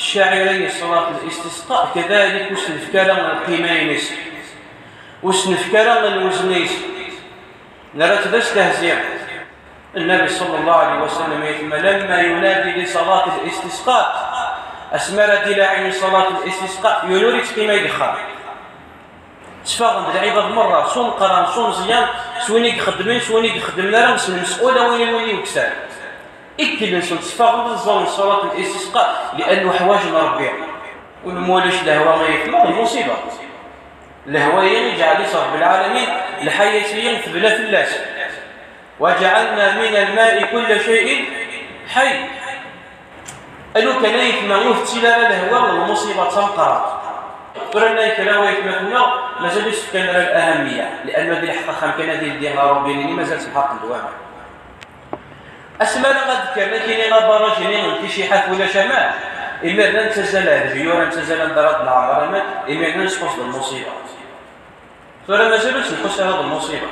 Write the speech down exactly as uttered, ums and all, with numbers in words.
Ccɛir-agi ṣṣalat n listisqa, kadalik ur s-nefki ara lqima-ines, ur s-nefki ara lwezn-is, nerra-tt d astehzi. Nnabi ṣalla Llahu ɛalayhi wa sallam, aytma, lamma yunadi li ṣalat listisqa, asmi ara d-ilaɛin ṣalat listisqa, yiwen ur ittqima deg uxxam. Ttfaɣen-d lɛibad merra, s umeqqran, s umeẓyan, s win i ixeddmen, s win i ixeddmen ara, s lemesqul, a win i win i uksan. Ikkel-nsen ttfaɣen-d, ẓẓawen ṣṣalat n listisqa, li'annu ḥwaǧen Ṛebbi. Ur nmulac lehwa ay aytma, d lmuṣiba. Lehwa-yi iǧɛel-itt Ṛebbi lɛalamin, lḥayat-iyi tebna fell-as. وجعلنا من الماء كل شيء حي. Alukan aytma ur tettili ara lehwa, d lmuṣiba d tameqqrant. Tura nnan kra waytmaten-nneɣ mazal ur s-fkan ara l'ahammiya, li'annu di lḥeqq axxam kan ad yeldi aṛubini-nni mazal ttmḥaqen-d waman. Asmi ara ad d-kkren akini abaraj-nni n Ticiḥat ulac aman, imiren ad nettazzal ar Dbyur, ad nettazzal anda ara d-neɛmer aman, imiren ad nesḥus d lmuṣiba. Tura mazal ur ttnḥus ara d lmuṣiba.